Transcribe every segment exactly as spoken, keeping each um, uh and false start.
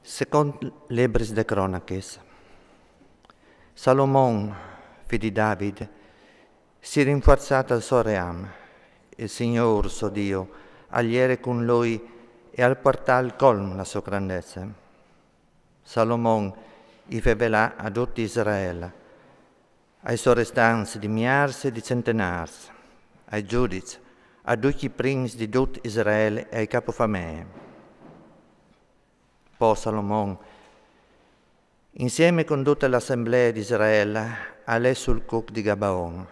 Second Libris de Cronaches. Salomon, fi di David, si rinfuarzà al so ream. Il Signor, so Dio, al iere cun lui e al puartà al colm la so grandece. Salomon i fevelà a dut Israel, ai so restants di miars e di centenars, ai giudics, a ducj i prins di dut Israel e ai capofamee. Po Salomon, insieme cun dute l'assemblee di Israel, al è sul cuc di Gabaon,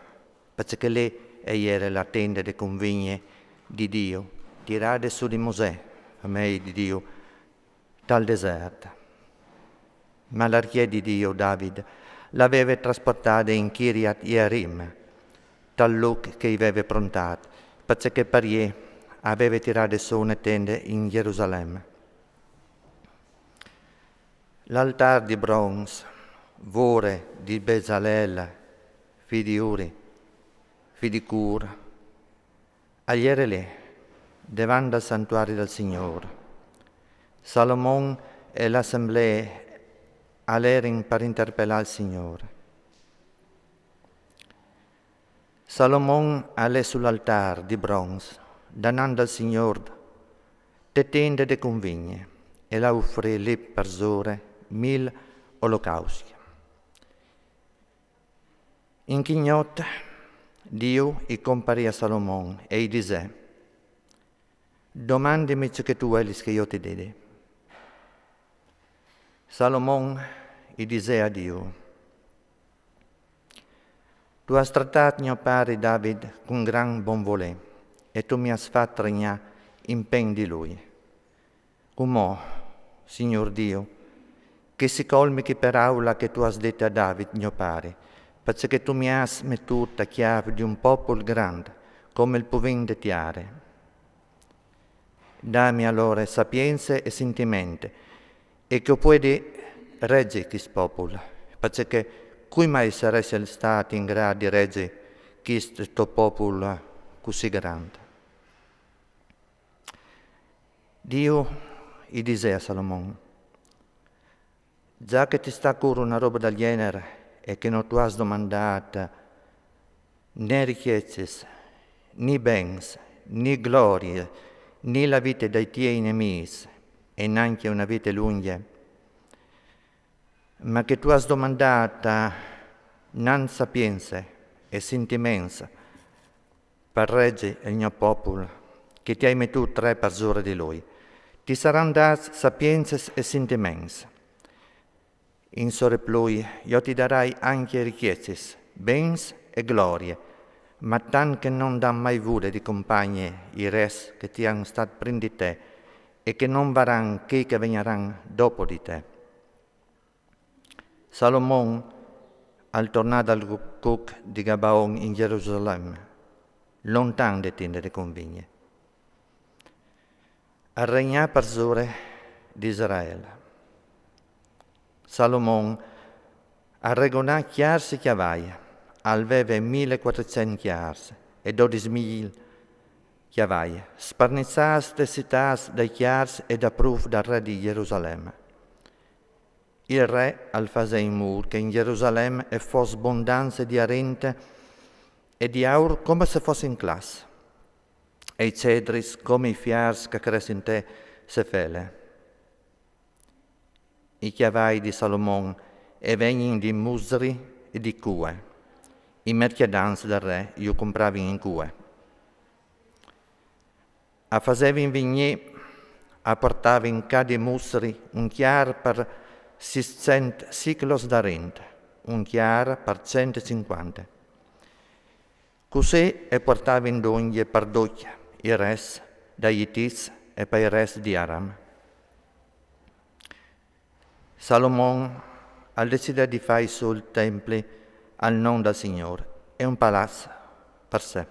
parcè che lì e iere la tende de convigne di Dio, tirade su di Mosè, famei di Dio, tal desert. Ma l'archie di Dio, David, l'aveve trasportade in Kiriat Jearim, tal luc che i veve prontat, parcè che par ie aveve tirade su une tende in Jerusalem. L'altar di bronz, vore di Bezalel, fi di Uri, fi di Cur, al iere lì, devant dal santuari dal Signor. Salomon e l'assemblee al erin par interpelà il Signor. Salomon al è sul altar di bronz, danant dal Signor te tende de convigne, e l'ha ufrì lì parsore mil olocauscj. In chê gnot Dio i comparì a Salomon e i disè: Domandimi ce che tu vuelis che io ti dedi. Salomon i disè a Dio: Tu âs tratat gno pari David cun grant bon volê, e tu mi âs fat regnâ in plen di lui. Cumò, Signor Dio, che si colmi chê peraula che tu âs dite a David gno pari, parcè che tu mi âs metût a cjâf di un popul grant, come il puvin de tiare. Dami alore sapience e sintiment, e che o puedi regi chist popul, parcè che cui mai saressial stât in grât di regi chist to popul cussì grant? Dio i disè a Salomon: Za che ti sta a cûr una robe dal gjenar e che no tu âs domandât ni ricjecis, ni bens, ni glorie, ni la vite dai tiei nemîs, e nancje una vite lungje, ma che tu âs domandât nant sapience e sintiments par regi il gno popul, che ti ai metût re parsore di lui. Ti saran dâts sapiencis e sintiments. In soreplui, jo ti darai ancje ricjecis, bens e glorie, ma tant che no 'nd àn mai vude di compagne i res che ti àn stât prin di te e che no 'nd varan chei che vegnaran dopo di te. Salomon al tornà dal cuc di Gabaon in Jerusalem, lontan de tende de convigne. Al regnà parsore di Israel. Salomon al regonà cjars e cjavai, al veve mil e cuatricent cjars e dodis mil cjavai, sparniçâts des citâts dai cjars e dapruf dal re di Jerusalem. Il re al fasè in mût che in Jerusalem e fos bondance di arint e di aur come se fos in clas, e i cedris come i fiars che a cressin te Sefele. I cjavai di Salomon e vegnin di Musri e di Cue. I mercjadants dal re ju compravin in Cue. A fasevin vignî, a puartavin ca di Musri un cjar par sîscent siclos d'arint, un cjar par cent e cincuante. Cussì e puartavin dongje par ducj i res dai Itits e pai res di Aram. Salomon al decidè di fâi sù il templi al non dal Signôr e un palaç par se.